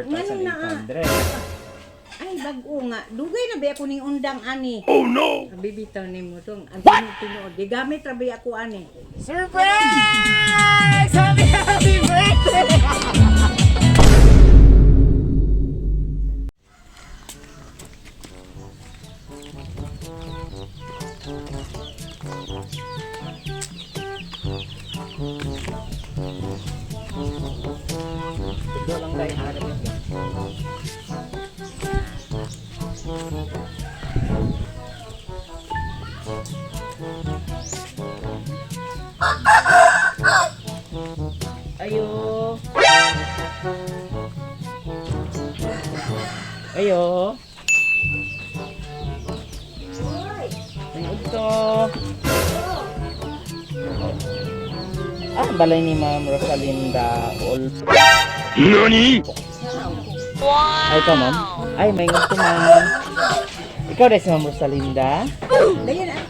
Ngano naa? 4,800. Ay, bag-o nga. Dugay na ba ako ning undang ani? Oh no! Bibitaw nimo tong ang tinuod. Gigamit ra ba ako ani? Surprise! Happy, happy birthday! Ito lang tayo harap ito. Ayo. Ayo. May udto. Ah, balay ni Ma'am Rosalinda Ol. NANI? Ay, ikaw, ma'am. Ay, may ngudto, ma'am. Ikaw dahil si Ma'am Rosalinda. Dayon ah.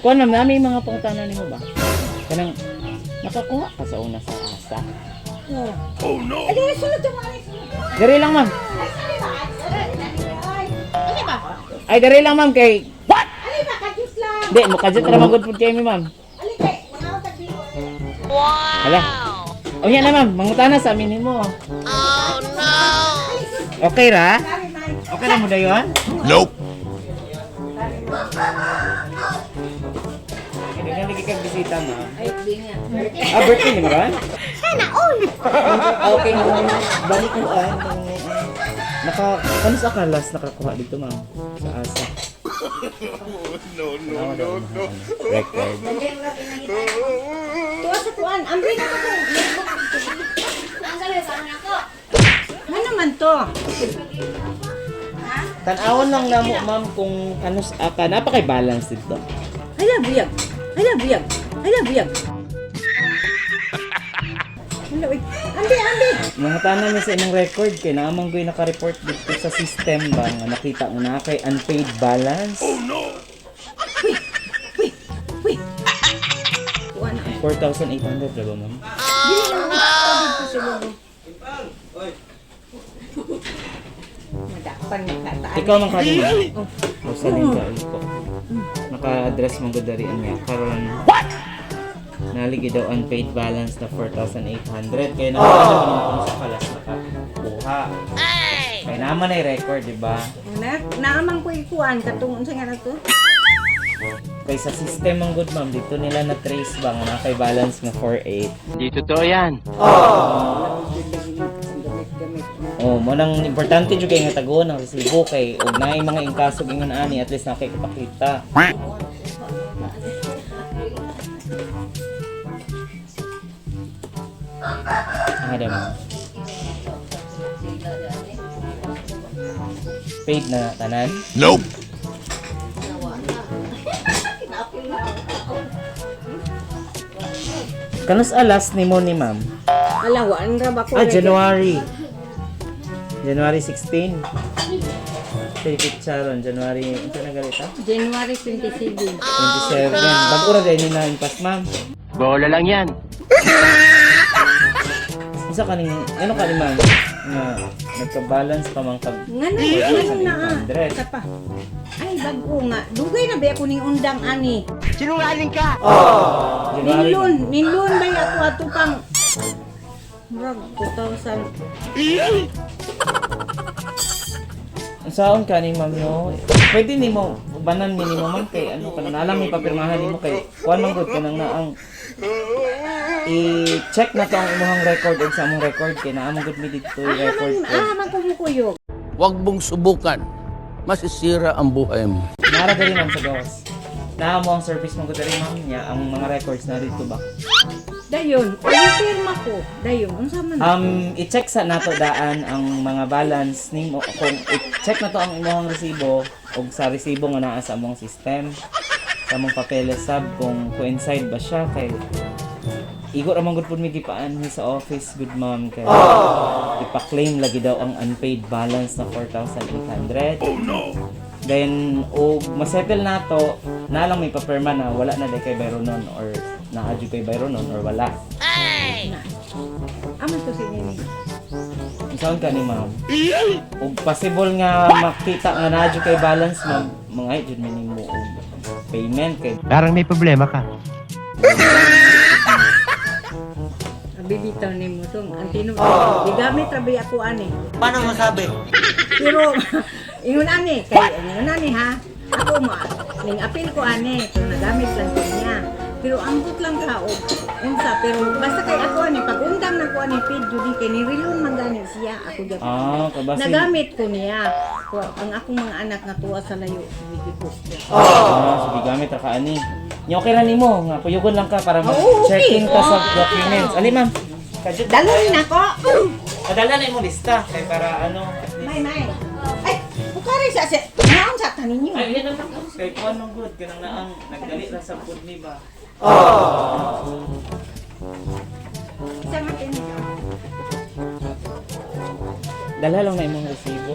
Kuan, ma'am, na may mga pangutana nimo ba? Kanang nakakuha ka sa una sa asa. Oh no. Ay, sulod to mga sulod. Diri lang, ma'am. Ay, sorry ba? Ay, ano ba? Ay, diri lang, ma'am, kay What? Ali ba kadyos lang. Di, mukadjot ra magud pud kay mi, ma'am. Ali kay mga utag dito. Hala. O yan na, ma'am, mangutana sa amin nimo. Oh no. Okay ra? Sorry, man. Okay ra mo dayon? Nope. Hindi na lagi kag bisita, ma'am. Ay, di nga. Ah, birthday ni mo ron? Sana all. Okay, ma'am. Balik ko ah. Naka, ano sa ka last nakakuha dito, ma'am? Sa asa. No, no, no, no. Record. Tuwa sa kuan. Amri na ko. Ano man to? Tan-awon lang namo, ma'am, kung ano sa ka napakay balance dito. Hala buyag. Hala buyag. Hala buyag. Hala, uy. Ambi, ambi. Mga tanan mi sa imong record kay naamang goy naka-report dito sa system ba nga nakita mo na kay unpaid balance. Oh no! Uy, uy, uy. Kuan na. 4,800 ra ba, ma'am? Dili lang ako dito sa lugo. Madakpan nagtataan. Ikaw man kani ma'am. Rosalinda Ulpo. Naka-address mong gudarian niya karon. What? Naligi daw unpaid balance na 4,800 kaya nakita ko naman kung sa kalas nakakuha. Kaya naman ay record, di ba? Na, naamang ko ikuan katong unsa nga na to? Kay sa system ang good ma'am, dito nila na trace ba nga nakay balance nga 4,800. Hindi totoo yan. Gamit-gamit. Oh, mo nang importante jud kay nga taguon ang resibo kay og naay mga inkaso ingon ani at least nakikipakita. Ah, damo. Paid na tanan. Nope. Kanus alas nimo ni ma'am? Ala, waan ra ba ko? Ah, January. January 16. Say picture on January, unsa na galita? January 27. 27. Bago ra dahil ni na impas ma'am. Bola lang yan. Unsa kaning ano kani ma'am nga nagka-balance pa man kag Ngano, ngano na ah. 4,800. Sa pa. Ay, bag-o nga. Dugay na ba ako ning undang ani? Sinungaling ka! January. Ninlon, ninlon ba ako ato pang murag 2,000. Unsaon kani ma'am no? Pwede nimo ubanan mi nimo ma'am kay ano kanang alam mi papirmahan nimo kay kuan man gud kanang naang i-check na to ang imong record ug sa among record kay naa man gud mi didto Ah, record man, ko. ah, man kumukuyog. Huwag mong subukan. Masisira ang buhay mo. Nara diri ma'am sa gawas. Naa mo ang service man gud diri ma'am niya ang mga records na dito ba. Dayon, ang pirma ko. Dayon, unsa man? I-check sa nato daan ang mga balance nimo kung i-check na to ang imong resibo og sa resibo nga naa sa among system sa among papeles sab kung coincide ba siya kay igo ra man gud pud mi gipaan ni sa office good ma'am kay ipa-claim lagi daw ang unpaid balance na 4,800. Oh no! Then og masettle nato na lang may papirma na wala na day kay Byronon or naa jud kay Byronon or wala. Aman to si Nini. Unsaon ka ni ma'am? Ug possible nga makita nga naa jud kay balance ma'am, mga jud mi nimo og payment kay Parang may problema ka. Bibitaw nimo dong. Ang tinuod. Gigamit ra ba ako ani. Paano masabi? Pero ingon ani kay ingon ani ha. Ako mo ning apil ko ani pero nagamit lang ko niya. Pero ambot lang ka og unsa pero basta kay ako ani pag undang na ko ani video di kay nirilon man gani siya ako gyud. Ah, kabasin. Nagamit ko niya. Ang akong mga anak nga tuwa sa layo video ko. Ah, so gigamit ra ka ani. Nya okay ra nimo nga kuyugon lang ka para Oo, okay. mag-checking ka sa documents. Ali ma'am. Kadyo Dalhin ako. Padala na imong lista kay para ano at least. May may. Ay, bukari sa sa naon sa tanin niyo. Ay, yan naman. Kay kuan man good kanang naang nagdali ra sa food ni ba. Isa nga tin. Dala lang na imong resibo.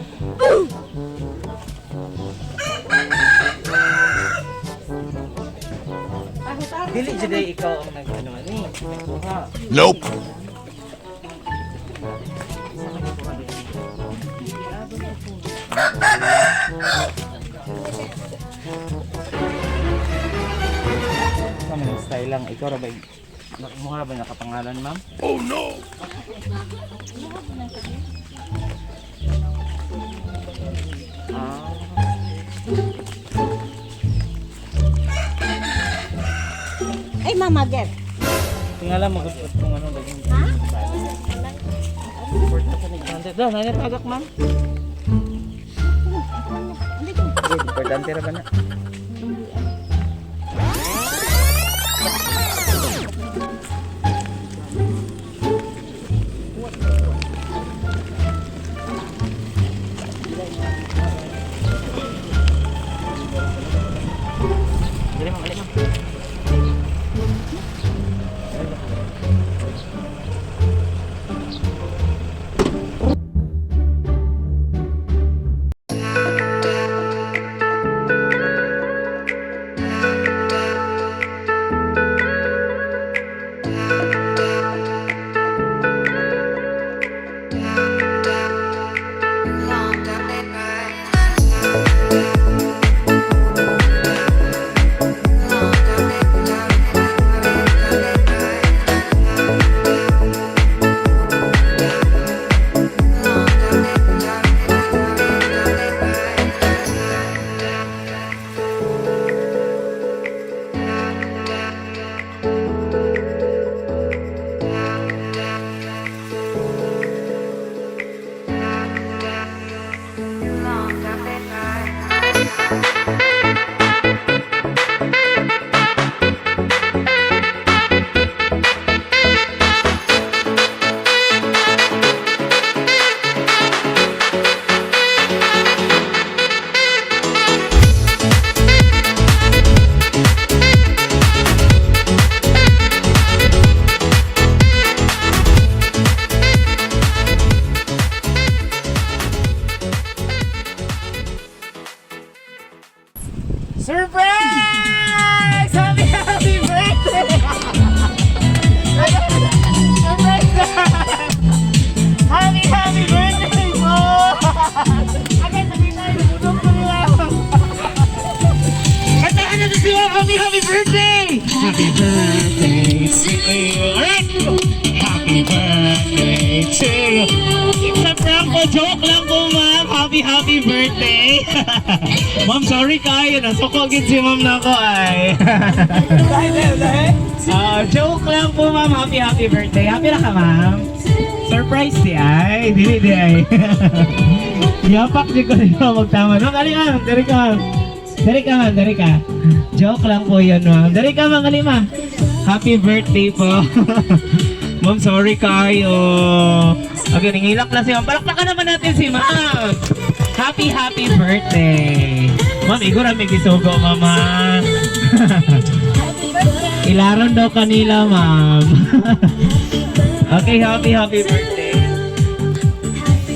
Dili jud ay ikaw ang nag ano ani, nagkuha. Nope. Sa mga style lang ikaw ra ba mo ra ba nakapangalan ma'am? Oh no. Ah. Ay, Mama Get. Tingala mo gud kung ano daging. Ha? 4,800. Daw, nanay tagak ma'am. Good, importante ra ba na? Dali ma'am, dali ma'am. Surprise! Happy, happy birthday! Surprise! Happy, happy birthday po! Agad, sabihin tayo, budok ko nila. Kantahan natin si Ma'am! Happy, happy birthday! Happy birthday to you. Alright! Happy birthday to you. It's a prank po. Joke lang po, ma'am. Happy, happy birthday. Ma'am, sorry kayo. Nasuko agad si ma'am na ako ay. Ah, joke lang po, ma'am. Happy, happy birthday. Happy na ka, ma'am? Surprise di ay. Dili di ay. Yapak di ko rin magtama. Ma'am, ali ma'am. Dali ka, ma'am. Dali ka, ma'am. Dali ka. Joke lang po yun, ma'am. Dali ka, ma'am. Ali, ma'am. Happy birthday po. Ma'am, sorry kayo. Okay, nangilak lang si ma'am. Palakpakan naman natin si ma'am. Happy, happy birthday. Ma'am, igura may gisugo, mama. Ilaron daw kanila, ma'am. Okay, happy, happy birthday.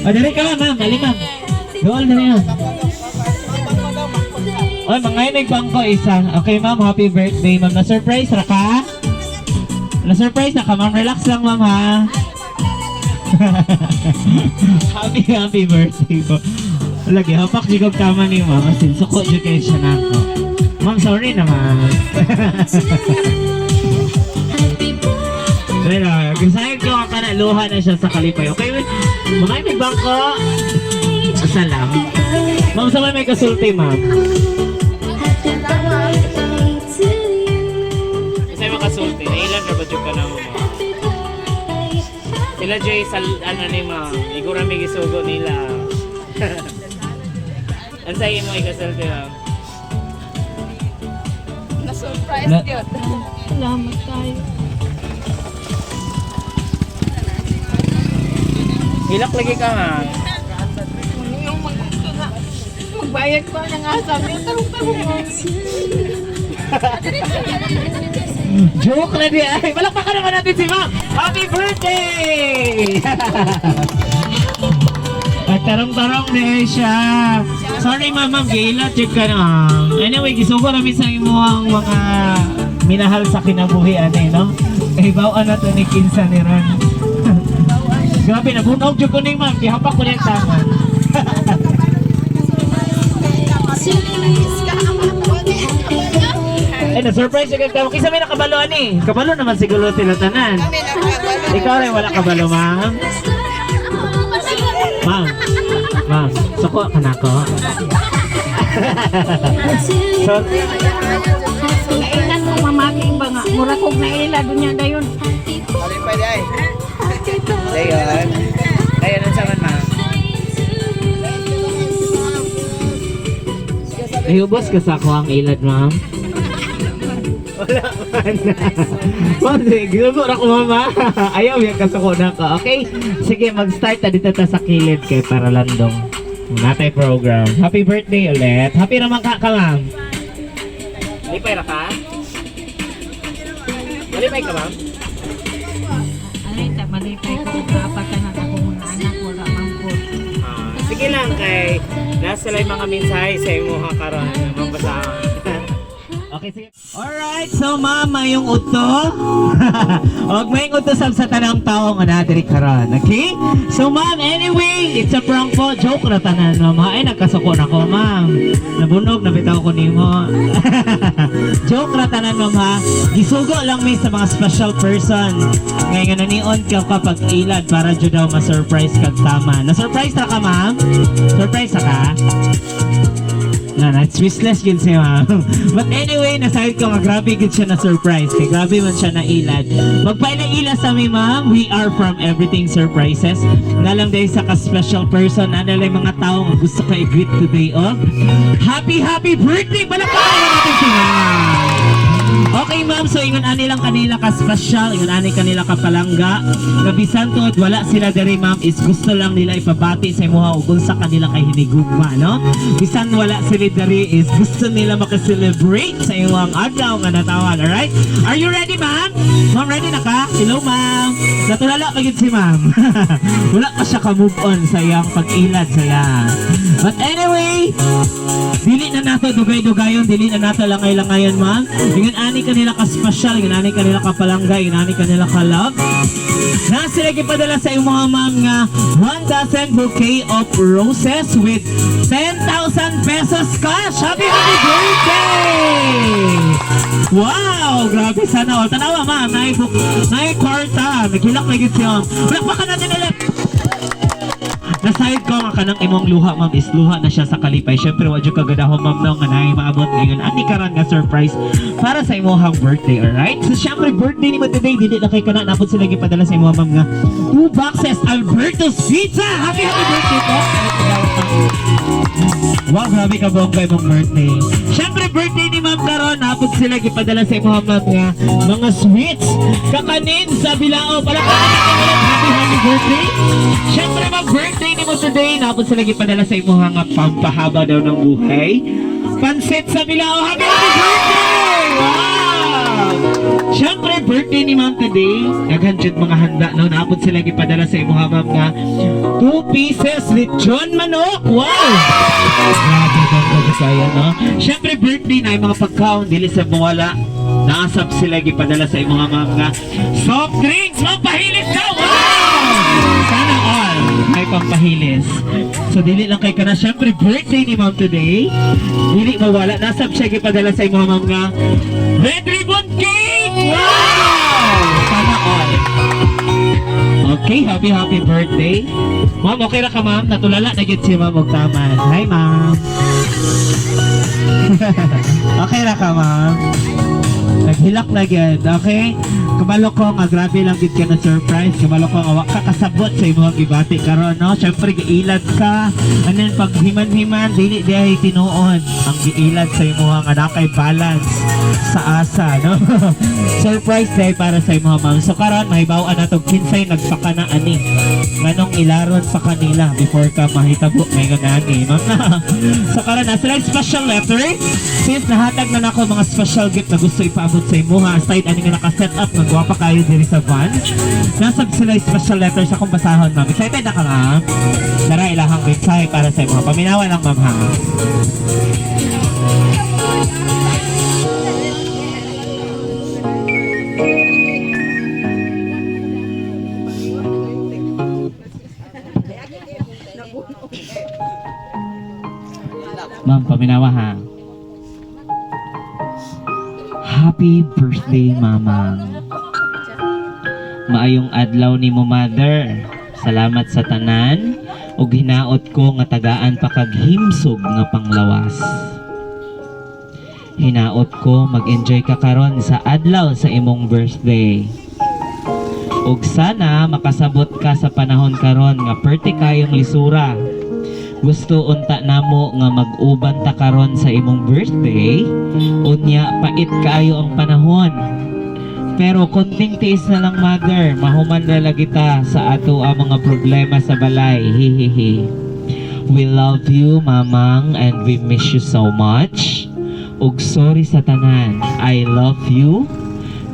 O, dali ka, ma'am. Dali, ma'am. Dool, dali, ma'am. Oy, mga bangko isa. Okay, ma'am, happy birthday, ma'am. Na-surprise ra ka? Na-surprise na ka, ma'am. Relax lang, ma'am, ha? Happy, happy birthday po. Lagi, hapak jud kog tama ni ma'am. As in, suko jud kayo siya nako. Ma'am, sorry naman. Pero, gusahin ko ang kanaluhan na siya sa kalipay. Okay, mga may bangko. Asa lang. Ma'am, sa may kasulti, ma'am. Kasi makasulti, nailan ra ba jud ka na mo, ma'am? Sila Jay, sa ano ni ma'am, igura may gisugo nila. Ang sa'yo mo ikasulti, ma'am? Na-surprise yun. Salamat tayo. Hilak lagi ka, ma'am. Yung magbayad ko ng asam. Yung tarong-tarong mo. Joke lang di ay. Palakpakan naman natin si ma'am. Happy birthday! Nagtarong-tarong na siya. Sorry ma'am, ma'am, gila, check ka na ma'am. Anyway, gisugo namin sa imo ang mga minahal sa kinabuhi, ano eh, no? Eh, bawaan na to ni Kinsa ni Ron. Grabe, nabunog jud ko ni ma'am. Gihapak ko niyang tama. Eh, na-surprise yung tama. Kisa may nakabalo, ani. Kabalo naman siguro sila tanan. Ikaw rin wala kabalo, ma'am. Ma'am, ma'am, suko ka na ko. So, Nailan mo mamaking ba nga? Mura kog naila dunya dayon. Dayon. Dayon, ang saman, ma'am. Nahubos ka sa ako ang ilad, ma'am. Wala man. Ma'am, ginugo na ko, mama. Ayaw yan kasuko na ko. Okay? Sige, mag-start na dito ta sa kilid kay para landong. Natay program. Happy birthday ulit. Happy naman ka, ma'am. Lipay ra ka? Malipay ka, ma'am? Ay, ta malipay ko apat na ako mga anak wala man ko. Ah, sige lang kay nasa lang mga mensahe sa imo ha karon mabasahon. Okay, sige. Alright, so ma'am, mayong udto. Og mayong udto sab sa tanang tao nga naa diri karon, okay? So ma'am, anyway, it's a prank po. Joke ra tanan, ma'am. Ha? Ay, nagkasuko na ko, ma'am. Nabunog na bitaw ko nimo. Joke ra tanan, ma'am, ha. Gisugo lang mi sa mga special person. Ngayon nga nanion ka kapag ilad para jud daw ma-surprise kag tama. Na-surprise ra ka, ma'am? Surprise ra ka? Na, speechless yun siya, ma'am. But anyway, nasabi ko nga, grabe gud siya na surprise. Kay grabe man siya na ilad. Magpaila-ila sa mi, ma'am. We are from Everything Surprises. Nalang dahil sa ka-special person, na lang mga tao nga gusto ka i-greet today, oh. Happy, happy birthday! Palakpakan natin si ma'am! Okay ma'am, so ingon ani lang kanila ka special, ingon ani kanila ka palangga. Gabisan tuod wala sila diri ma'am is gusto lang nila ipabati sa imuha ug unsa kanila kay hinigugma, no? Bisan wala sila diri is gusto nila maka-celebrate sa imong adlaw nga natawan, alright? Are you ready ma'am? Ma'am, ready na ka? Hello ma'am. Natulala pa gyud si ma'am. Wala pa siya ka move on sa iyang pag-ilad sa iya. But anyway, dili na nato dugay-dugayon, dili na nato langay-langayon, ma'am. Ingon ani kanila ka special, ingon ani kanila ka palangga, ingon ani kanila ka love. Na sila gipadala sa imong mga ma'am nga 1,000 bouquet of roses with 10,000 pesos cash. Happy happy birthday! Wow! Grabe sana all. Tanawa ma'am, naay book, naay kwarta. Nagilak na gid siya. Palakpakan natin ulit. Nasayod ko nga kanang imong luha ma'am is luha na siya sa kalipay. Syempre wa jud kagadahom ma'am no nga naay maabot ngayon. Ani karon nga surprise para sa imong birthday, alright? So syempre birthday nimo today dili na kay kana napod sila gipadala sa imong ma'am nga two boxes Alberto's Pizza. Happy happy birthday po. Wow, grabe ka bongga imong birthday. Syempre birthday ni Ma'am karon napod sila gipadala sa imong ma'am nga mga sweets, kakanin sa Bilao. Palakpakan natin ulit. Happy happy birthday. Syempre ma'am birthday nimo today napod sila gipadala sa imong nga pampahaba daw ng buhay. Pansit sa Bilao. Happy happy birthday! Wow! Syempre birthday ni Ma'am today. Daghan jud mga handa no napod sila gipadala sa imong ma'am nga two pieces lechon manok. Wow! Grabe bongga jud kayo, no? Syempre birthday na yung mga pagkaon dili sa mawala. Naasap sila gipadala sa imong mga mga soft drinks. Mapahilit ka! Wow! Sana all may pampahilis. So dili lang kay kana, syempre birthday ni ma'am today. Dili mawala nasab siya gipadala sa imo, ma'am, nga red ribbon cake. Wow! Sana all. Okay, happy happy birthday. Ma'am, okay ra ka, ma'am? Natulala na gyud si ma'am og taman. Hi, ma'am. Okay ra ka, ma'am? Naghilak na gyud, okay? Kabalo ko nga grabe lang gyud ka na surprise. Kabalo ko nga wa ka kasabot sa imong gibati karon, no? Syempre giilad ka. And then pag himan-himan dili diay tinuod ang giilad sa imong nga nakay balance sa asa, no? Surprise day para sa imong, ma'am. So karon mahibaw-an nato kinsay nagpakana ani. Nganong ilaron pa kanila before ka mahitabo ngayon ani, ma'am na. So karon nasa lang special letter. Since nahatag na nako mga special gift na gusto ipaabot sa imuha aside ani nga naka-set up nga gwapa kayo diri sa van. Nasa sila special letter sa akong basahon, ma'am. Excited na ka, ma'am? Dara ilahang mensahe para sa imuha. Paminawa lang, ma'am, ha. Ma'am, paminawa ha. Happy birthday, Mamang. Maayong adlaw ni mo, mother. Salamat sa tanan ug hinaot ko nga tagaan pa kag himsog nga panglawas. Hinaot ko mag-enjoy ka karon sa adlaw sa imong birthday. Ug sana makasabot ka sa panahon karon nga perti kayong lisura. Gusto unta namo nga mag-uban ta karon sa imong birthday. Unya pait kaayo ang panahon. Pero konting tiis na lang, mother, mahuman na lagi ta sa ato ang mga problema sa balay. Hihihi. We love you, Mamang, and we miss you so much. Ug sorry sa tanan. I love you.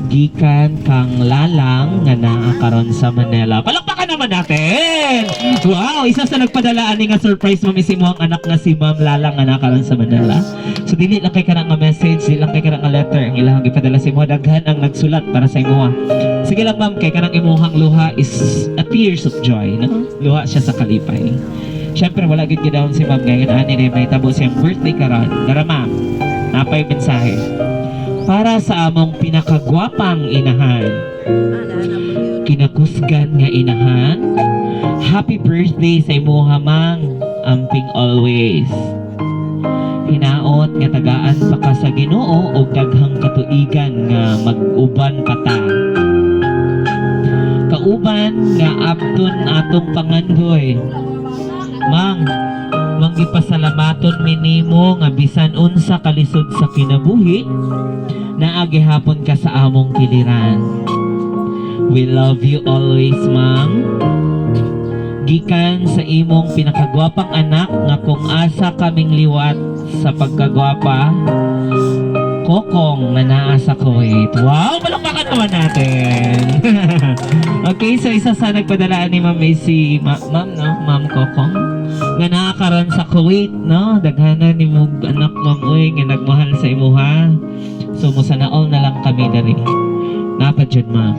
Gikan kang Lalang nga naa karon sa Manila. Palakpakan naman natin! Wow! Isa sa nagpadala ani nga surprise, ma'am, is imo ang anak nga si Ma'am Lalang nga naa karon sa Manila. So dili lang kay kana nga message, dili lang kay kana nga letter ang ilahang gipadala sa imo. Daghan ang nagsulat para sa imoha. Sige lang, ma'am, kay kanang imuhang luha is a tears of joy, no? Luha siya sa kalipay. Syempre wala gid gidawon si ma'am ngayon ani na may tabo siyang birthday karon. Dara, ma'am, napay mensahe para sa among pinakagwapang inahan. Kinakusgan nga inahan. Happy birthday sa imuha, Mang. Amping always. Hinaot nga tagaan pa ka sa Ginoo og daghang katuigan nga mag-uban pa ta. Kauban nga apton atong pangandoy. Mang, manggipasalamaton mi nimo nga bisan unsa kalisod sa kinabuhi, naa gihapon ka sa among kiliran. We love you always, Ma'am. Gikan sa imong pinakagwapang anak nga kung asa kaming liwat sa pagkagwapa, Kokong nga naa sa Kuwait. Wow! Palakpakan naman natin! Okay, so isa sa nagpadalaan ni Ma'am ay si Ma'am, no? Ma'am Kokong nga naa karon sa Kuwait, no? Daghanan ni mo anak, ma'am, uy, nga nagmahal sa imuha. So musana all na lang kami diri. Napa jud, ma'am.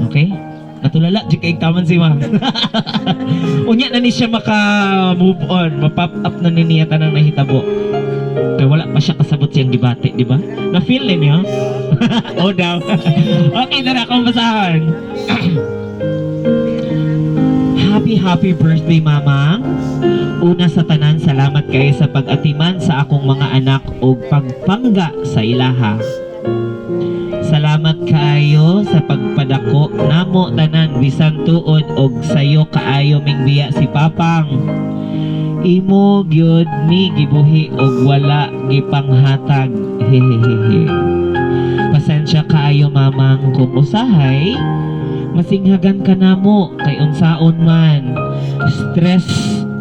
Okay? Natulala jud kay taman si ma'am. Unya na ni siya maka move on, ma-pop up na ni niya tanang nahitabo. Kaya wala pa siya kasabot siyang gibati, di ba? Na-feel ninyo? O daw. Okay, tara, akong basahan. Happy, happy birthday, Mamang. Una sa tanan, salamat kayo sa pag-atiman sa akong mga anak o pagpangga sa ilaha. Salamat kaayo sa pagpadako namo tanan bisan tuod og sayo kaayo ming biya si Papang. Imo gyud mi gibuhi og wala gipanghatag. Hehehehe. Pasensya kaayo, Mamang, kung usahay masinghagan ka namo kay unsaon man stress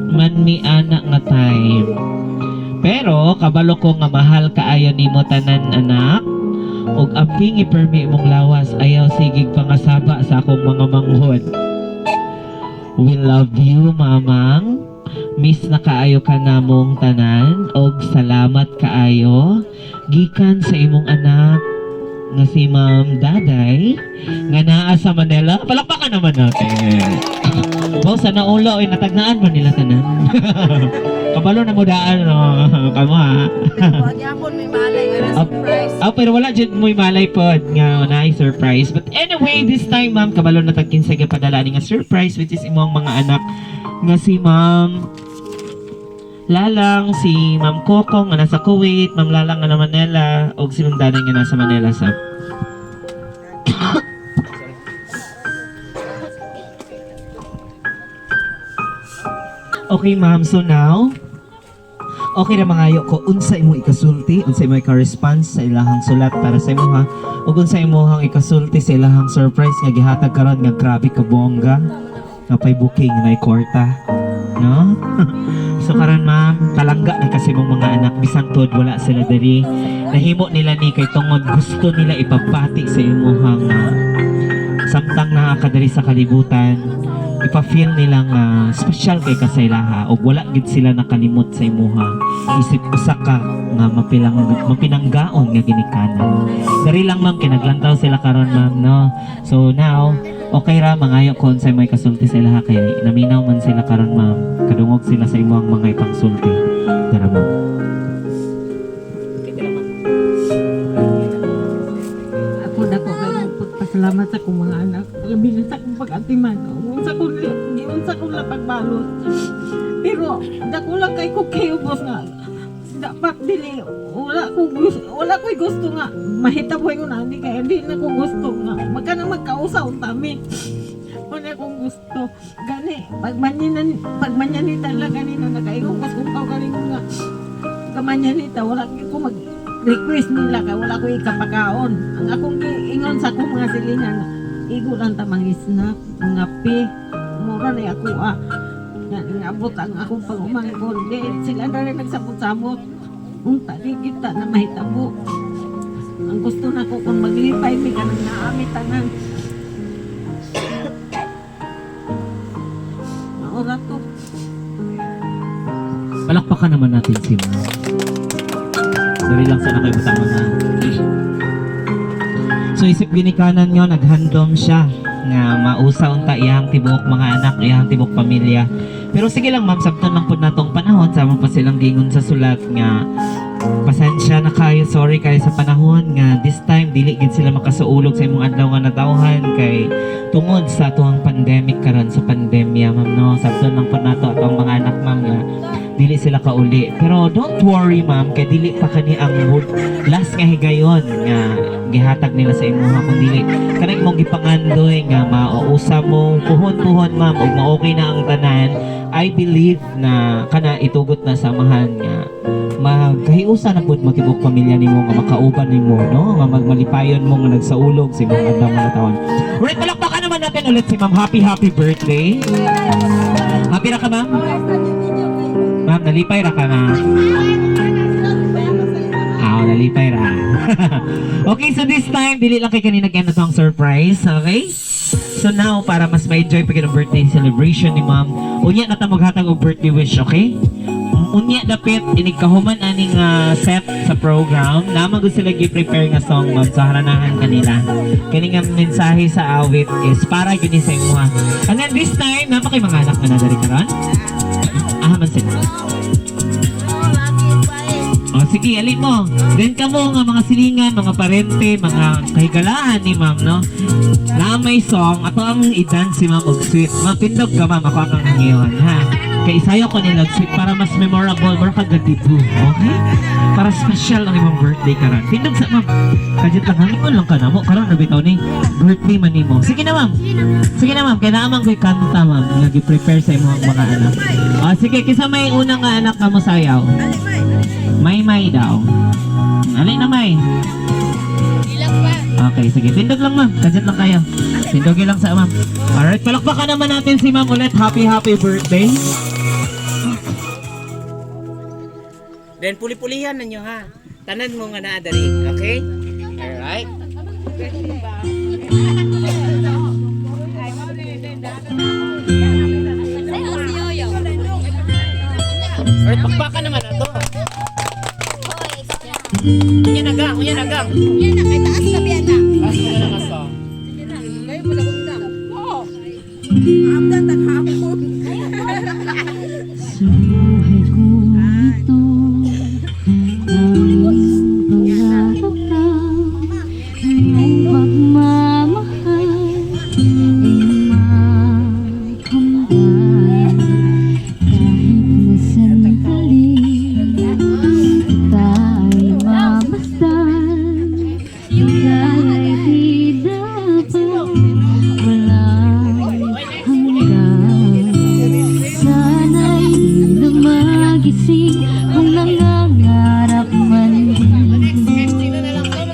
man mi ana nga time. Pero kabalo ko nga mahal kaayo nimo tanan anak ug amping ipermi imong lawas, ayaw sigig pangasaba sa akong mga manghod. We love you, Mamang. Miss na kaayo ka namong tanan og salamat kaayo gikan sa imong anak nga si Ma'am Daday nga naa sa Manila. Palakpakan naman natin. Boss, sana ulo, eh, natagnaan ba nila tanan? Kabalo na mo daan, no? Kamo ha? Pagyapon may malay nga na surprise. Ah, pero wala jud mo'y malay pod nga naay surprise. But anyway, this time, ma'am, kabalo na tag kinsa gapadala ni nga surprise, which is imong mga anak nga si Ma'am Lalang, si Ma'am Coco nga nasa Kuwait, Ma'am Lalang nga na Manila, ug si Ma'am Danay nga nasa Manila sa. Okay, ma'am. So now, okay na mangayo ko unsa imo ikasulti, unsa imo ika-response sa ilahang sulat para sa imo ha, ug unsa imong ikasulti sa ilahang surprise nga gihatag karon nga grabe ka bongga, nga pay booking na kwarta, no? So karon, ma'am, palangga na kasi mong mga anak bisan tuod wala sila diri. Nahimo nila ni kay tungod gusto nila ipabati sa imuhang samtang naa ka diri sa kalibutan, ipa-feel nila nga special kay ka sa ilaha ug wala gid sila nakalimot sa imuha isip usa ka nga mapinanggaon nga ginikanan. Dari lang, ma'am, kay naglantaw sila karon, ma'am, no? So now, okay ra mangayo ko unsay may kasulti sa ilaha kay naminaw man sila karon, ma'am, kadungog sila sa imuhang mga ipangsulti. Tara, ma'am. Ako dako kay pagpasalamat sa akong mga anak. Labi na sa akong pag-atiman. Unsa ko giunsa ko la pagbalot. Pero dako lang kay ko kayo, boss, nga dapat dili wala ko'y gusto nga mahitabo ko na ani kay di na ko gusto nga magka na magkausa unta mi. Wala akong gusto gani pagmanyanan pagmanyanita lang ganina nakaingon kas kung kaugalingon nga kamanyanita, wala ko mag request nila kay wala ko ikapakaon. Ang akong giingon sa akong mga silingan, igo lang ta mga snack, mga pi, mura na ako ah. Nga ngabot ang akong pag-umangkon. Di sila na rin nagsabot-sabot. Unta di kita na mahitabo. Ang gusto na ko kung maglipay mi kanang naami tanan. Maura to. Palakpakan naman natin si ma'am. Dari lang sana kayo butang mga. So isip ginikanan nyo, naghandom siya nga mausa unta iyang tibuok mga anak, iyang tibuok pamilya. Pero sige lang, ma'am, sabton lang pud natong panahon, sama pa silang gingon sa sulat nga pasensya na kayo, sorry kayo sa panahon nga this time dili gid sila makasuulog sa imong adlaw nga natawhan kay tungod sa tuang pandemic karon, sa pandemya, ma'am, no. Sabton lang pud nato atong mga anak, ma'am, nga dili sila kauli. Pero don't worry, ma'am, kay dili pa kani ang last nga higayon nga gihatag nila sa imuha kung dili kanang imong gipangandoy nga mauusa mo puhon-puhon, ma'am, ug ma-okay na ang tanan. I believe na kana itugot na samahan nga magkahiusa na pud mo tibok pamilya nimo nga makauban nimo, no, nga magmalipayon mo nga nagsaulog sa imong adlaw nga taon. Alright, palakpakan naman natin ulit si ma'am. Happy happy birthday. Happy ra ka, ma'am? Ma'am, nalipay ra ka, ma'am? Ah, nalipay ra. Okay, so this time, dili lang kay kanina kaya na ang surprise, okay? So now, para mas ma-enjoy pa ang birthday celebration ni ma'am, unya na ta maghatag og birthday wish, okay? Unya dapit, inig kahuman aning set sa program, naman gud sila gi-prepare nga song, ma'am, sa haranahan kanila. Kani nga mensahe sa awit is para gyud ni sa imuha. And then this time, naa pa kay mga anak na nadari karon? Ah, man sila. O sige, alin mo. Then kamo nga mga silingan, mga parente, mga kahigalaan ni ma'am, no? Na may song, ato ang i-dance si ma'am og sweet. Ma'am, tindog ka, ma'am, ako ang ngayon, ha? Kay isayo ko nila og sweet para mas memorable, more kagadibu, okay? Para special ang imong birthday karon. Tindog sa ma'am. Kajit lang, hangingon lang ka na mo. Karon na bitaw ni birthday man nimo. Sige na, ma'am. Sige na, ma'am, kay naamang ko'y kanta, ma'am, nga gi-prepare sa imong mga anak. O sige, kisa may unang nga anak ka mo sayaw. May may daw. Alin na may? Okay, sige. Tindog lang, ma'am. Kadyat lang kayo. Tindogin lang sa ma'am. Alright, palakpakan naman natin si ma'am ulit. Happy, happy birthday. Then puli-pulihan ninyo ha. Tanan mo nga naa diri, okay? Alright. Alright, pakpakan naman ato. Unya nagang, unya nagang. Yan na, kay taas na biya na. Taas mo na lang aso. Kayo mo na. Sa buhay ko ito, tanging pangarap ka. Iyong pagmamahal ay makamtan. Kahit na sandali, kita ay mamasdan. Ika'y di dapat walang hanggan. Sana'y di na magising kung nangangarap man din.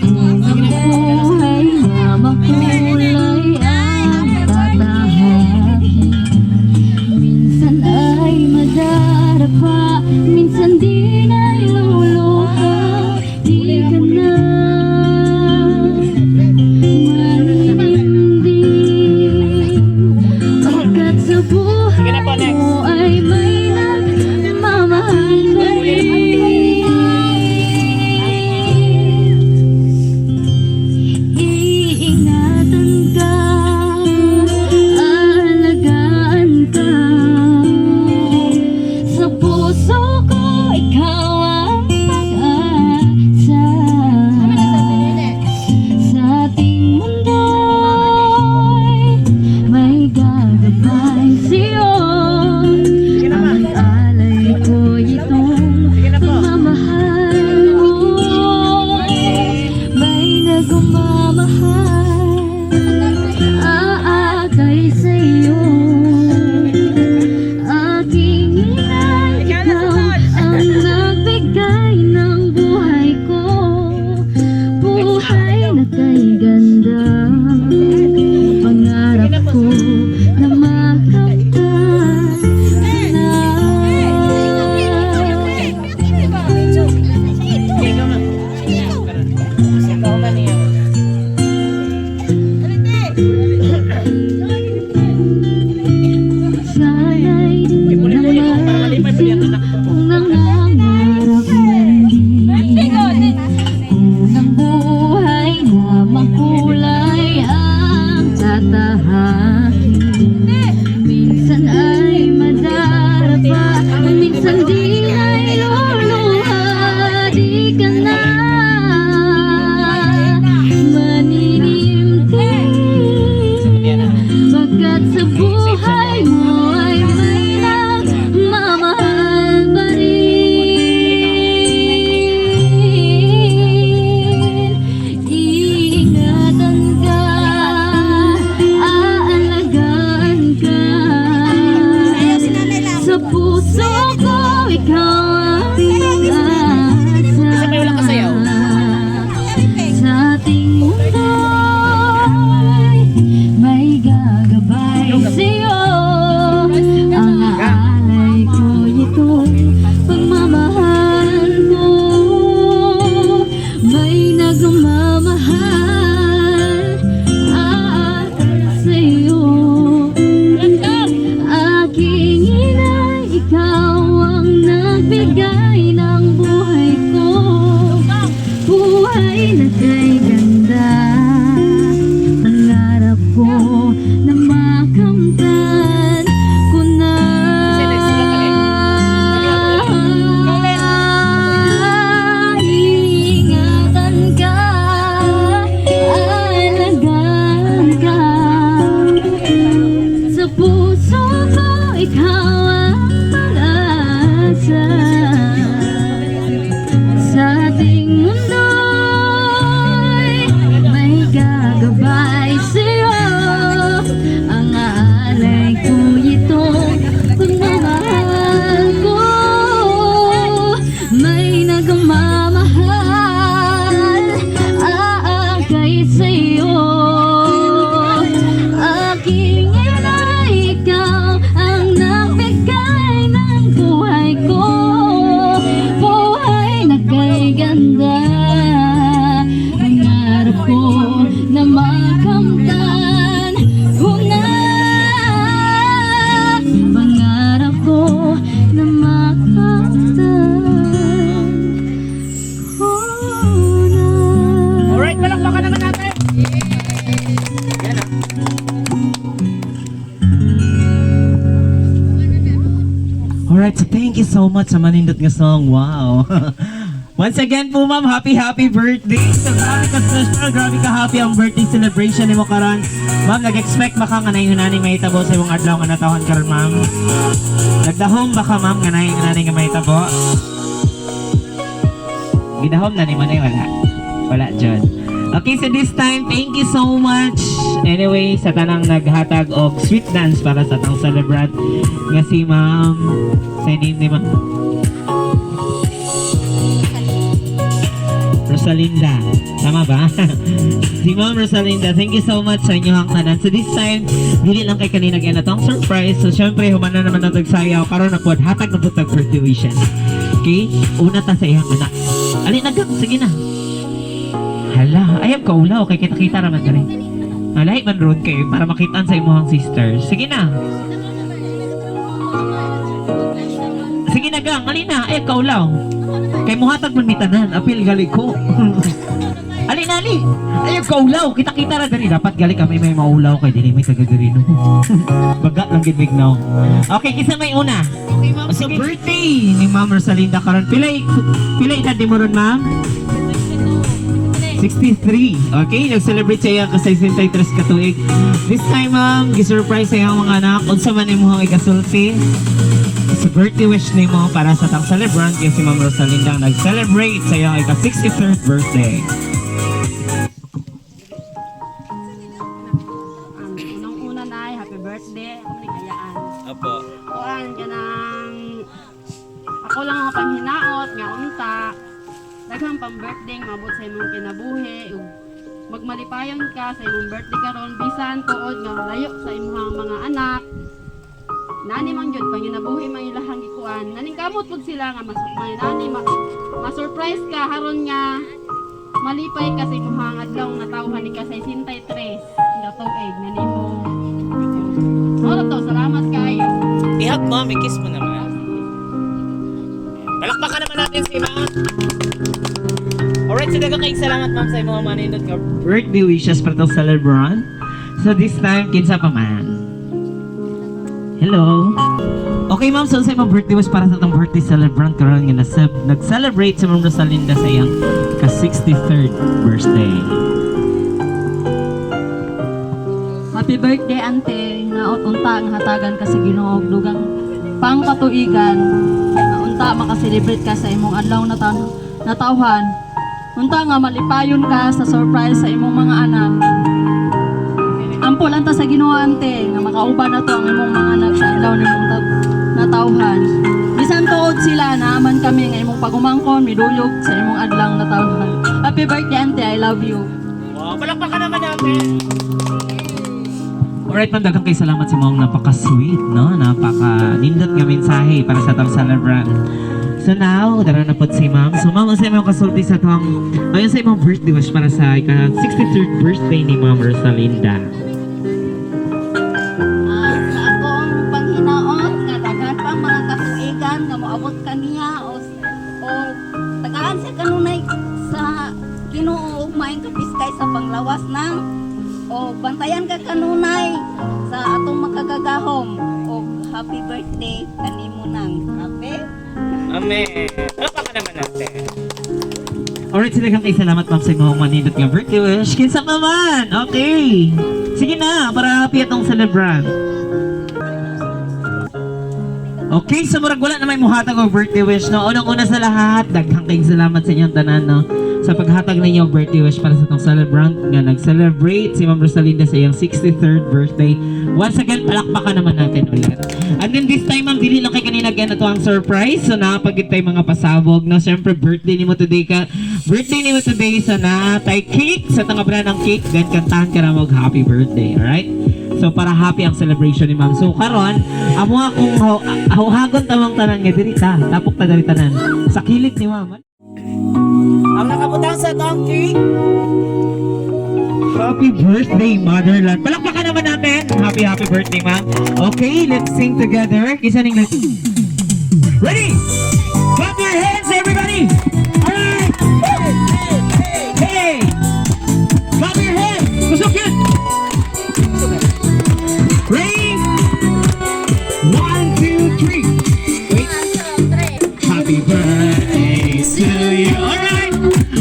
Kung ang buhay na makulay ang tatahakin. Minsan ay madarapa, minsan din ay luluha. Di ka na maninindi pagkat sa Sige na po, buhay next. mo ay may nagmamahal pa rin. Iingatan ka, aalagaan ka. Sa puso ko, ikaw ang pag-asa. Sa ating mundo'y may gagabay sa'yo. Ang alay ko itong pagmamahal mo. May nagmamahal, aakay sa'yo. Aking ina, ikaw ang nagbigay ng buhay ko. Buhay na kay ganda. Pangarap ko na makamtan na. Ikaw man niya. Sana'y di na magising kung nangangarap man din. Kung ang buhay na makulay ang tatahakin. Minsan ay madarapa, minsan din ay luluha. Di ka na maninimtim pagkat sa buhay mo ay may nagmamahal pa rin. Iingatan ka, aalagaan ka. Sa puso ko, ikaw ang so much sa manindot nga song. Wow. Once again po, ma'am, happy happy birthday. So grabe ka special, grabe ka happy ang birthday celebration nimo karon. Ma'am, nag-expect ba ka nga naingon mahitabo sa imong adlaw nga natawhan karon, ma'am? Nagdahom ba ka, ma'am, nga naingon nga mahitabo? Gidahom na ni mo na wala. Wala jud. Okay, so this time, thank you so much. Anyway, sa tanang naghatag og sweet dance para sa atong celebrant nga si ma'am. Sa name ni ma'am? Rosalinda. Tama ba? Si Ma'am Rosalinda, thank you so much sa inyong tanan. So this time, dili lang kay kanina kay na tong surprise. So syempre, humana naman na sayaw. Karon na pod, hatag na pod tag birthday wishes. Okay? Una ta sa iyang anak. Ali na gang, sige na. Hala, ayaw ka ulaw kay kita-kita raman diri. Alay man road kay para makitaan sa imong sister. Sige na. Sige na gang, ali na, ayaw ka ulaw. Kay muhatag man mi tanan, apil gali ko. Ali na ali. Ayaw ka ulaw, kita-kita ra diri. Dapat gali kami may maulaw kay dili may taga diri no. Baga lang gid mignaw. Okay, kinsa may una? Okay, ma'am. So birthday ni Ma'am Rosalinda karon. Pila pila edad ni mo ron, ma'am? 63. Okay, nag-celebrate siya ka 63 ka tuig. This time, ma'am, gi-surprise sa iyang mga anak. Unsa man imong ikasulti sa birthday wish nimo para sa tang celebrant nga si Ma'am Rosalinda ang nag-celebrate sa iyang ika 63rd birthday? Unang-una na, happy birthday. Ako man ayaan. Opo. Kuan ka ng ako lang ang panghinaot nga unta daghang pang birthday nga maabot sa imong kinabuhi ug magmalipayon ka sa imong birthday karon bisan tuod nga layo sa imong mga anak. Nani man gyud panginabuhi man ilahang gikuan, naning kamot pud sila nga mas may nani ma, ma-surprise ka haron nga malipay ka sa imong adlaw nga natawhan ni ka sa 63 nga tuig na nimo. Mao to, salamat kaayo. I-hug ma'am, i-kiss mo naman. Palakpakan naman natin si ma'am. Alright, so daghang kayong salamat, ma'am, sa imong manindot nga Birthday wishes para tong celebrant. So this time, kinsa pa man? Hello. Okay, ma'am, so sa imong birthday wish para sa atong birthday celebrant karon nga nag-celebrate si Ma'am Rosalinda sa iyang ka 63rd birthday? Happy birthday, ante. Naot unta ang hatagan ka sa Ginoo og dugang pangkatuigan. Nga unta makaselebrate ka sa imong adlaw na natawhan. Unta nga malipayon ka sa surprise sa imong mga anak. Ampo lang ta sa Ginoo, ante, nga makauban na to ang imong mga anak sa adlaw nimong natawhan. Bisan tuod sila, naaman kami nga imong pagumangkon miduyog sa imong adlaw natawhan. Happy birthday, ante. I love you. Wow, palakpakan naman natin. Alright, ma'am, daghang kay salamat sa mga napaka-sweet, no? Napaka-nindot nga mensahe para sa atong celebrant. So now, dara na pod si ma'am. So ma'am, unsa imong kasulti sa atong ayon sa imong birthday wish para sa ika 63rd birthday ni Ma'am Rosalinda? Ah, sa akong panghinaot nga daghan pang mga katuigan nga moabot kaniya o tagaan siya kanunay sa Ginoo ug maayong kapiskay sa panglawas nang o bantayan ka kanunay sa atong makagagahom og happy birthday kanimo nang happy. Amen. Palakpakan naman natin. Alright, so daghang kay salamat, ma'am, sa imong manindot nga birthday wish. Kinsa pa man? Okay. Sige na, para happy atong celebrant. Okay, so murag wala na may muhatag og birthday wish, no. Unang-una sa lahat, daghang kayong salamat sa inyong tanan, no, sa paghatag ninyo og birthday wish para sa atong celebrant nga nag-celebrate si Ma'am Rosalinda sa iyang 63rd birthday. Once again, palakpakan naman natin ulit. And then this time, ma'am, dili lang kay kanina na to ang surprise. So napagid tayo mga pasabog, no. Siyempre, birthday nimo today ka. Birthday nimo today, so na tay cake sa tangabra ng cake, then kantahan ka na mag happy birthday, alright? So para happy ang celebration ni ma'am. So karon, amo akong hauhagon tamang tanan nga diri ta. Tapok ta diri tanan. Sa kilid ni ma'am. Ang nakabutang sa atong cake. Happy birthday, motherland. Palakpakan naman natin. Happy, happy birthday, ma'am. Okay, let's sing together. Isa ning let's. Ready? Clap your hands, everybody. Alright. Hey, hey. Clap your hands. Kusog yun. Ready? One, two, three. Wait. Happy birthday to you. Alright!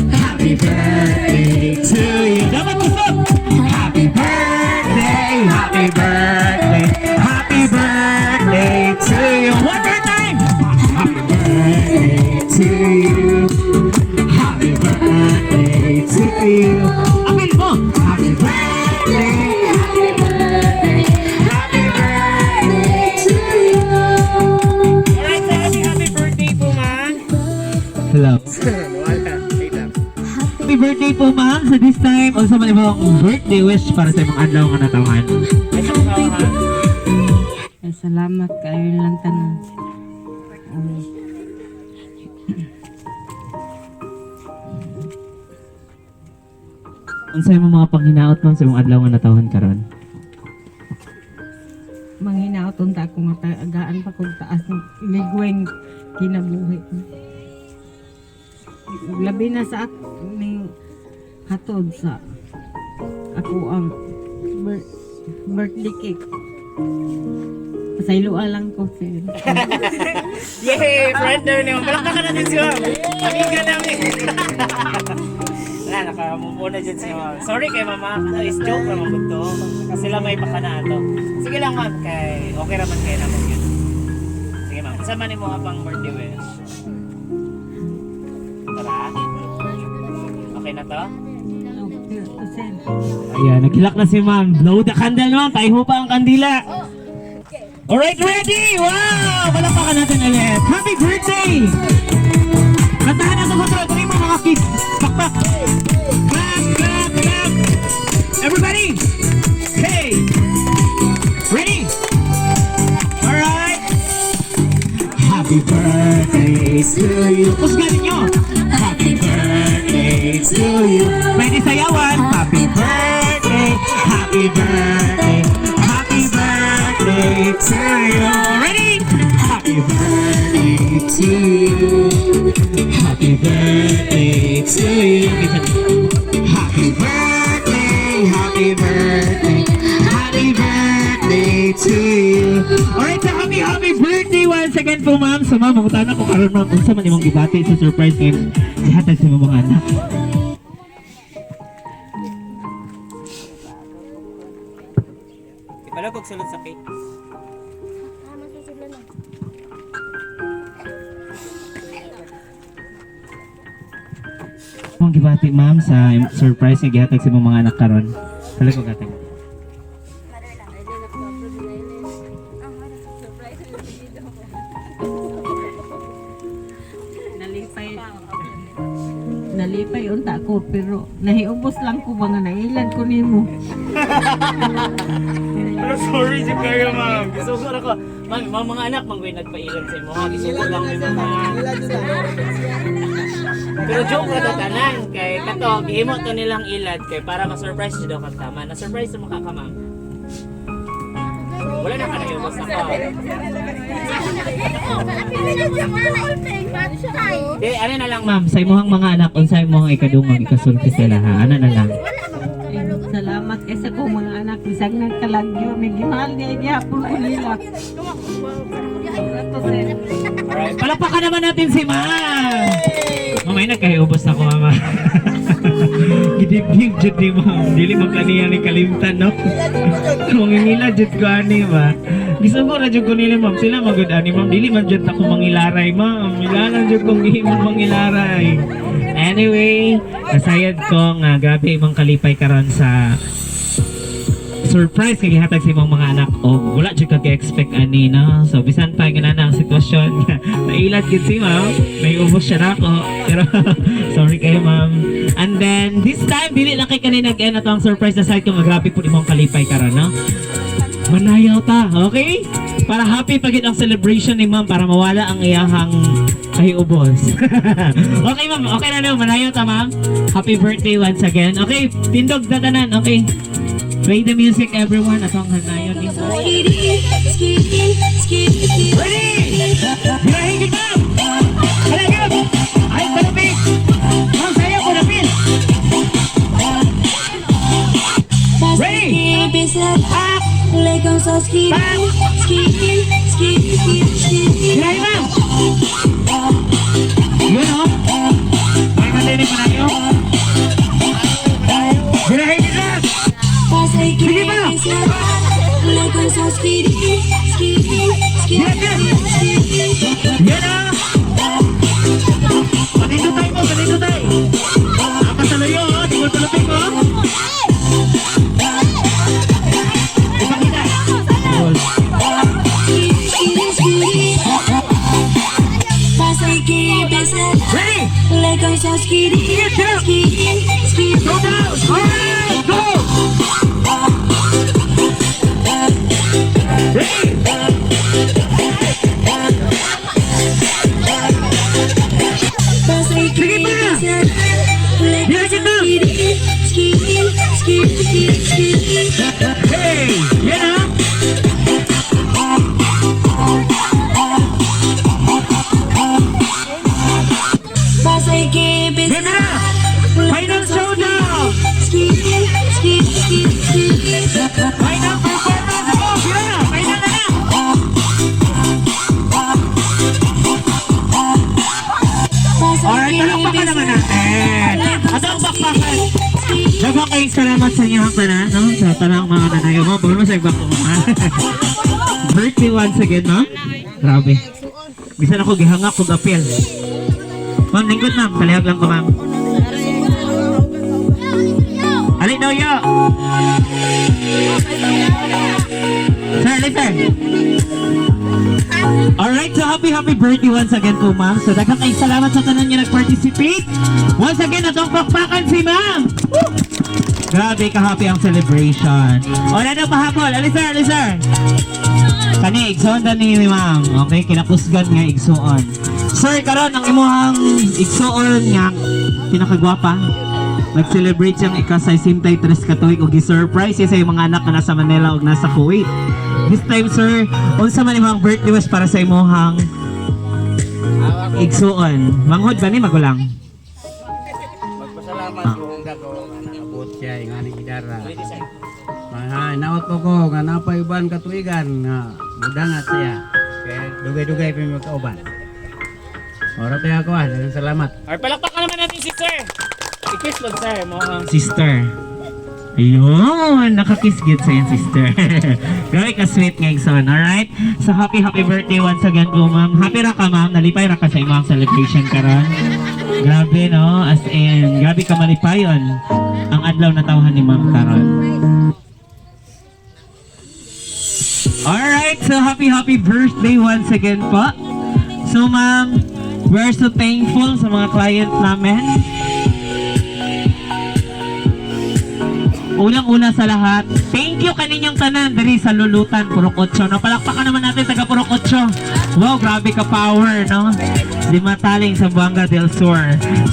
Happy birthday to you. Dapat kusog! Happy birthday! Happy birthday! Happy birthday to you. One more time! Happy birthday to you. Happy birthday to you. Apil mo! Happy birthday! Happy birthday, Happy birthday! to you. Alright, so happy, happy birthday po, ma'am. Hello. Wala. Wait lang. Happy birthday po, ma'am. So this time, unsa man imong birthday wish para sa imong adlaw nga natawhan? Ay, sa mukha ha. Ay, salamat kayo lang tanan. Unsa imong mga panghinaot, ma'am, sa imong adlaw nga natawhan karon? Manghinaot unta ako nga tagaan pa kog taas ng ligweng kinabuhi. Labi na sa ning hatod sa ako ang birthday cake. Pasayloa lang ko, sir. Yay! Friend na yun. Palakpakan natin si ma'am. Amiga namin. Wala, nakamove on na dyan si ma'am. Sorry kay mama. Ano, is joke naman ko to. Kasi sila may baka na ato. Sige lang, ma'am. Kay, okay raman kayo naman yun. Sige, ma'am. Saan man mo nga pang birthday wish? Tara. Okay na to? Okay, sir. Ayan, naghilak na si ma'am. Blow the candle, ma'am. Taiho pa ang kandila. Alright, ready? Wow! Palakpakan natin ulit. Happy birthday! Kantahan na sa control. Tuloy mo, mga kids. Pakpak! Clap, clap, clap! Everybody! Hey! Ready? Alright! Happy birthday to you. Kusgan ninyo. Happy birthday to you. Pwede sayawan. Happy birthday, happy birthday, happy birthday to you. Ready? Happy birthday to you. Happy birthday to you. Happy birthday, happy birthday, happy birthday to you. Alright, so happy, happy birthday once again po, ma'am. So, ma'am, mangutana ko karon, ma'am, unsa man imong gibati sa surprise ngayon gihatag sa imong mga anak? Ipalagog kog sulod sa cake. Imong gibati, ma'am, sa surprise nga gihatag sa imong mga anak karon? Palagog hatag. Nalipay. Nalipay unta ko pero nahiubos lang ko ba nga nailad ko nimo. Pero sorry si kayo, ma'am. Gisugo na ko. Ma'am, mga anak, ma'am, may nagpailan sa imo. Ha? Gisugo lang may mga. Pero joke na to tanan. Kay kato, gihimo to nilang ilad kay para ma-surprise siya daw ka tama. Na-surprise mo ka ka, ma'am. Wala na ka na yung ako. Di, ano na lang, ma'am. Ma'am, sa imong mga anak, unsa imong ikadungog ikasulti sila ha? Ano na lang? Ay, salamat kay sa kong mga anak bisag nagkalagyo may gimahal niya gihapon ko nila. Ato, sir. Alright, palakpakan naman natin si ma'am! Mamay, nagkahiubos na ko, mama. Gidibdib jud ni ma'am. Dili mo kaniya ni kalimtan, no? Mangingila jud ko ani ba? Gisugo ra jud ko nila, ma'am. Sila magud ani, ma'am. Dili man jud ako mangilaray, ma'am. Ila jud kong gihimong mangilaray. Anyway, nasayad ko nga grabe imong kalipay karon sa surprise kay gihatag sa imong mga anak og wala jud ka expect ani, no? So bisan pa nga na ang sitwasyon, nailad gid si ma'am, may ubos siya nako, pero sorry kayo, ma'am. And then this time dili lang kay kanina nag-end ato ang surprise na side ko nga grabe pud imong kalipay karon, no? Manayaw ta, okay? Para happy pag ang celebration ni ma'am, para mawala ang iyahang kahiubos. Okay, ma'am, okay na, no? Manayaw ta, ma'am. Happy birthday once again. Okay, tindog na tanan, okay? Play the music, everyone. Atong hanayon ni Ready! Birahin gid, ma'am! Halagab! Ay, kalapit! Ma'am, sayo ko napil! Ready! Up! Birahin, ma'am! Ready? Get up. Go down. Alright, go. Ready? Sige pa. Yan na. Hey, yan ah. Game na. Final showdown. Final performance. Oh, sila. Final na na. Alright, palakpakan naman natin. At ang pakpakan. Daghang kayong salamat sa inyong tanan, no? Sa tanang mga nanayo mo. Bawal mo sa ibang mga. Birthday once again, ma'am. Grabe. Bisan ako gihangak kog apel. Ma'am, lingkod, ma'am. Palihag lang ko, ma'am. Alin daw yo? Sir, alin, sir. Alright, so happy happy birthday once again po, ma'am. So daghang kayong salamat sa tanan nga nag-participate. Once again, atong pakpakan si ma'am. Woo! Grabe ka-happy ang celebration. O, na pahabol. Ali sir, ali sir. Kani, igsuon ta ni ma'am. Okay, kinakusgan nga igsuon. Sir, karon ang imuhang igsuon nga pinakagwapa. Nag-celebrate siyang ika-63 katuig og gi-surprise siya sa iyong mga anak nga nasa Manila ug nasa Kuwait. This time, sir, unsa man imong birthday wish para sa imuhang igsuon? Manghod ba ni magulang? Magpasalamat ko dako nga naabot siya nga ni gidara. Mga nawat ko ko nga napayuban katuigan nga mudangat siya. Kaya dugay-dugay pa mi magkauban. Ora tayo ako ah, daghang salamat. Alright, palakpakan naman natin si sir. I-kiss mo, sir. Mo ang Sister. Ayun, nakakiss gid sa iyong sister. Grabe ka sweet nga igsoon, alright? So happy happy birthday once again po, ma'am. Happy ra ka, ma'am. Nalipay ra ka sa imong celebration karon. Grabe no, as in, grabe ka malipayon ang adlaw na tawhan ni ma'am karon. Alright, so happy happy birthday once again po. So ma'am, we're so thankful sa mga client namin. Unang-una sa lahat, thank you kaninyong tanan diri sa Lulutan, Purok 8. No, palakpakan naman natin taga Purok 8. Wow, grabe ka power, no? Dimataling sa Buanga del Sur.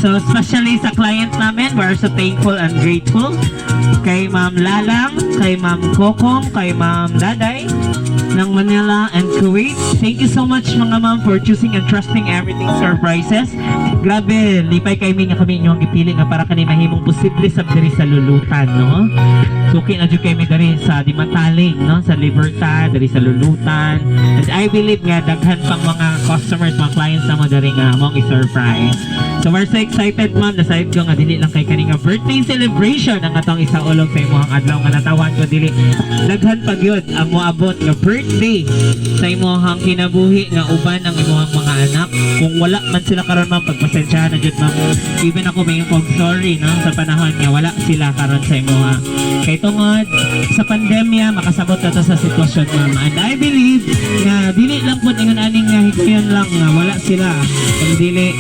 So, especially sa client namin, we're so thankful and grateful. Kay Ma'am Lalang, kay Ma'am Kokong, kay Ma'am Daday ng Manila and Kuwait. Thank you so much, mga ma'am, for choosing and trusting Everything Surprises. Grabe, lipay kay mi nga kami inyong gipili nga para kani mahimong posible sa diri sa Lulutan, no? Suki na jud kay mi diri sa Dimataling, no? Sa Libertad, diri sa Lulutan. And I believe nga daghan pang mga customers, mga clients na mo diri nga among i-surprise. So we're so excited, ma'am. Nasayod ko nga dili lang kay kani nga birthday celebration ang atong isaulog sa imong adlaw nga natawan ko dili. Daghan pa gyud ang moabot nga birthday sa imong kinabuhi nga uban ang imong mga anak. Kung wala man sila karon, ma'am, pagpasensyahan na jud, ma'am. Even ako may kog sorry no sa panahon nga wala sila karon sa imuha. Kay tungod sa pandemya, makasabot na to sa sitwasyon, ma'am. And I believe nga dili lang pud ingon aning nga higayon lang nga wala sila. Kung dili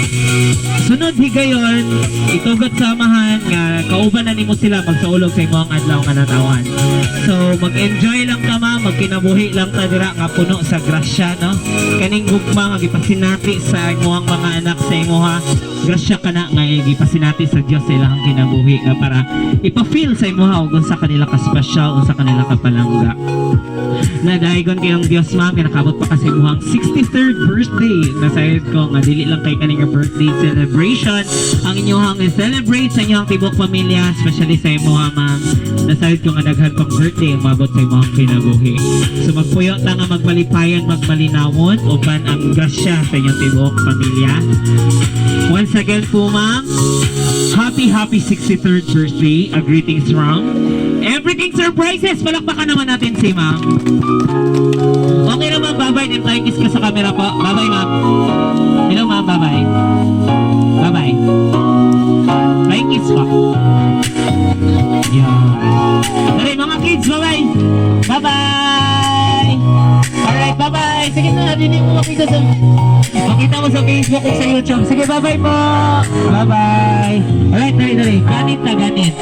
sunod higayon, itugot sa amahan nga kauban na nimo sila magsaulog sa imong adlaw nga natawan. So mag-enjoy lang ta, ma'am, magkinabuhi lang ta dira nga puno sa grasya, no? Kaning gugma nga gipasinati sa imong mga anak sa imuha, grasya kana nga gipasinati sa Dios sa ilang kinabuhi nga para ipa-feel sa imuha ug unsa kanila ka special, unsa kanila ka palangga. Nadaygon kayong Dios, ma'am, nga nakabot pa kasi imuhang 63rd birthday. Nasayod ko nga dili lang kay kaning nga birthday celebration ang inyong celebrate sa inyong tibok pamilya, especially sa imuha, ma'am. Nasayod ko nga daghan pang birthday ang mabot sa imuhang kinabuhi. So magpuyo ta nga magmalipayan, magmalinawon uban ang grasya sa inyong tibuok pamilya. Once again po, ma'am, happy happy 63rd birthday. A greetings from Everything Surprises. Palakpakan naman natin si ma'am. Okay na, ma'am, bye-bye. And flying kiss ka sa camera po. Bye-bye, ma'am. Hello, ma'am, bye-bye. Bye-bye. Flying kiss po. Yan. Dali, mga kids, bye-bye. Bye-bye. Alright. Bye-bye. Sige na, hindi mo makita mo sa Facebook o sa YouTube. Sige, bye-bye po. Bye-bye. Alright, dali, dali. Ganit na, ganit.